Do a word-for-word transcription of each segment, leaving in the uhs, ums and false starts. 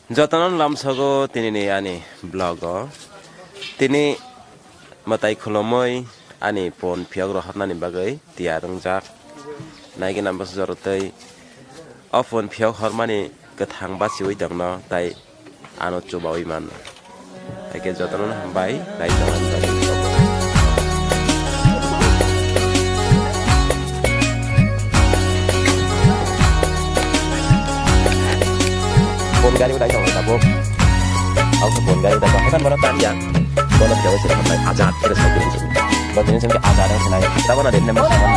Jotono lamsogo tinini ani vlog o. Tini mwtai khulumui ani pon phiyok rohornani bagwi tiyar wngjak. Naigina bwsajorok tei o pon phiyok hormani kwthang bachiui tongno tai ano chubaui mano. Haikhe jotono hambai, naitongmani bagwi. Bon gari utai tongo tabuk. Aku bon gari utai tongo. Kan bono tanya. Bono jauh sih sampai azad terus lagi. Buat ini sampai azad yang senai. Kita mana dia nemu sama.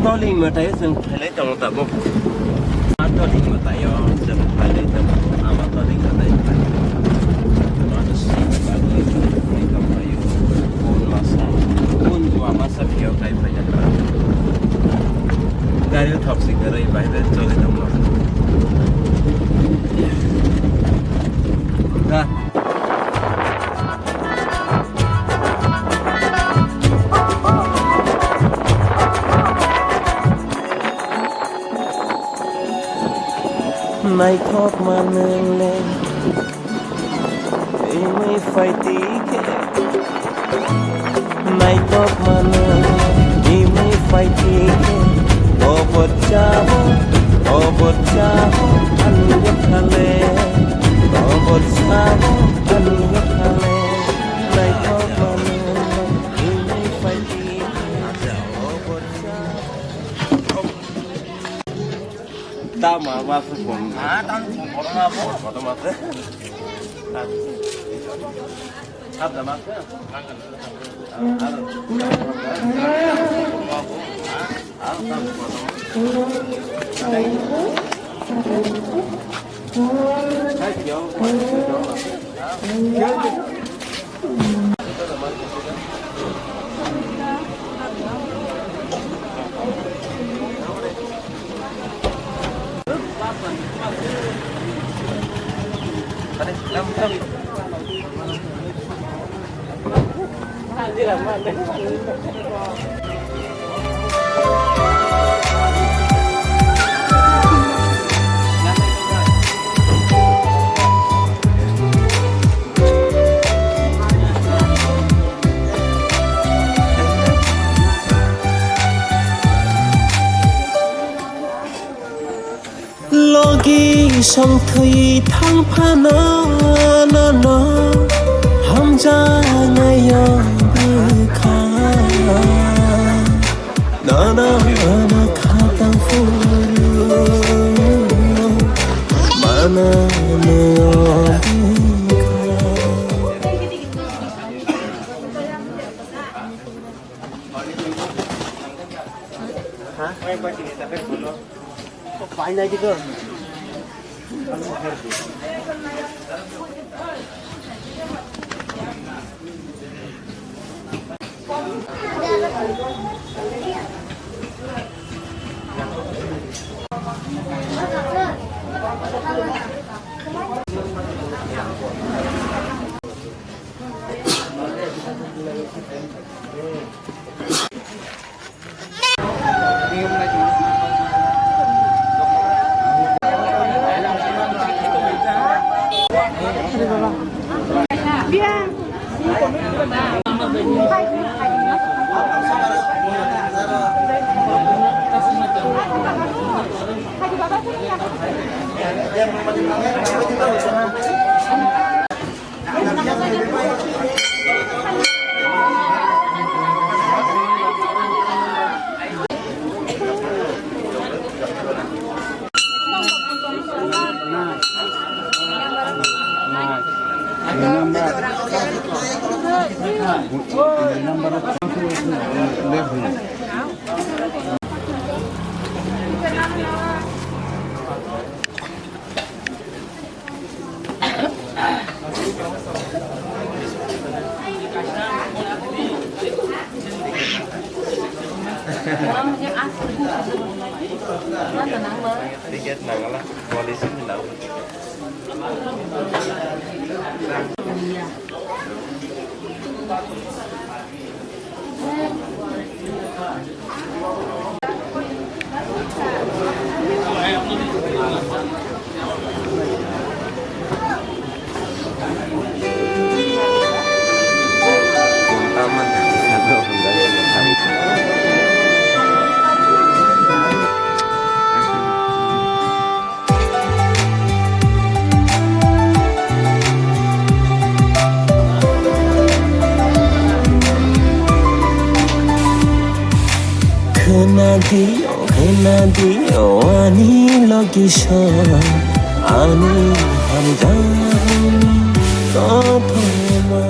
Toling mwtai chwng phailai tongo tabuk. A toling mwtaio chwng phailai tongo. Ama toling mwtai phailai tongo. Mano sini bagwi chwng phailai tongo. Bun masa, bun dua masa phiyok kai phailai tongo. Gari thok si kwrwi bai bai choli tongo. Da. Naithok manwng le imwi phaiti khe. Naithok manwng imwi phaiti khe. O bwchao, o bwchao, ani bwkhale. O bwchao, ani bwkhale. Naithok manwng imwi phaiti khe. O bwchao. Tama ba su kong. Ah, tang kong, kono ma bo. Kono ma se. Hap da ma se. Logi songthwi thang phano nono hamjaknaio bwkha. Nono ano khatang phuru mananio bwkha. Ticket nangala, police ni nang. Khwnadi, khwnadi, o ani location, ani hamjak kothoma.